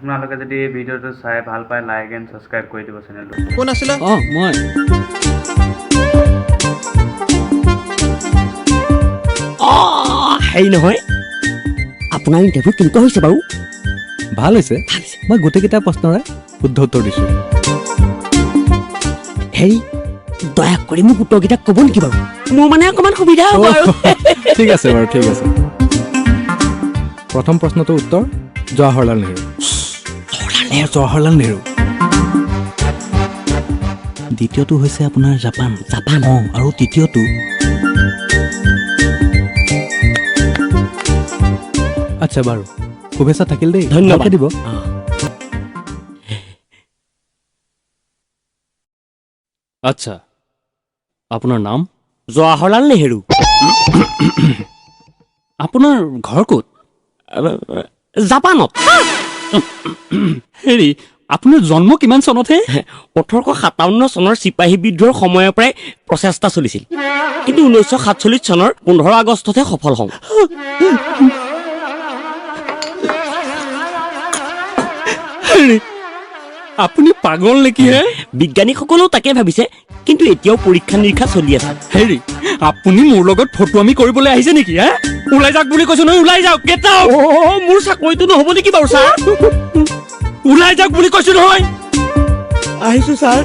আপোনালোকে যদি এই ভিডিঅ'টো চাই ভাল পায়, লাইক এণ্ড ছাবস্ক্ৰাইব কৰি দিব চেনেলটো। কোন আছিলা? অঁ, মই। হেৰি নহয়, আপোনাৰ ইণ্টাৰভিউ কেনেকুৱা হৈছে বাৰু? ভাল হৈছে। ভাল হৈছে। মই গোটেইকেইটা প্ৰশ্নৰে শুদ্ধ উত্তৰ দিছোঁ। হেৰি, দয়া কৰি মোক উত্তৰকেইটা ক'ব নেকি বাৰু? মোৰ মানে অকণমান সুবিধা হ'ব আৰু। ঠিক আছে বাৰু, ঠিক আছে। প্ৰথম প্ৰশ্নটোৰ উত্তৰ জৱাহৰলাল নেহৰু। জৱাহৰলাল নেহৰু। দ্বিতীয়টো হৈছে আপোনাৰ জাপান। জাপান। অঁ, আৰু তৃতীয়টো, আচ্ছা বাৰু, শুভেচ্ছা থাকিল দেই। ধন্যবাদ। ভালকে দিব। অঁ। আচ্ছা, আপোনাৰ নাম? জৱাহৰলাল নেহেৰু। আপোনাৰ ঘৰ ক'ত? জাপানত। হেৰি, আপোনাৰ জন্ম কিমান চনতহে? 1857 চনৰ চিপাহী বিদ্ৰোহৰ সময়ৰ পৰাই প্ৰচেষ্টা চলিছিল, কিন্তু 1947 চনৰ 15 আগষ্টতহে সফল হওঁ। হেৰি, আপুনি পাগল নেকি হে? বিজ্ঞানীসকলেও তাকে ভাবিছে, কিন্তু এতিয়াও পৰীক্ষা নিৰীক্ষা চলি আছে। হেৰি, আপুনি মোৰ লগত ফটোৱামি কৰিবলৈ আহিছে নেকি হে? ওলাই যাওক বুলি কৈছো নহয়, ওলাই যাওক। Get out. অ', মোৰ চাকৰিটো নহ'ব নেকি বাৰু ছাৰ? ওলাই যাওক বুলি কৈছো নহয়। আহিছো ছাৰ।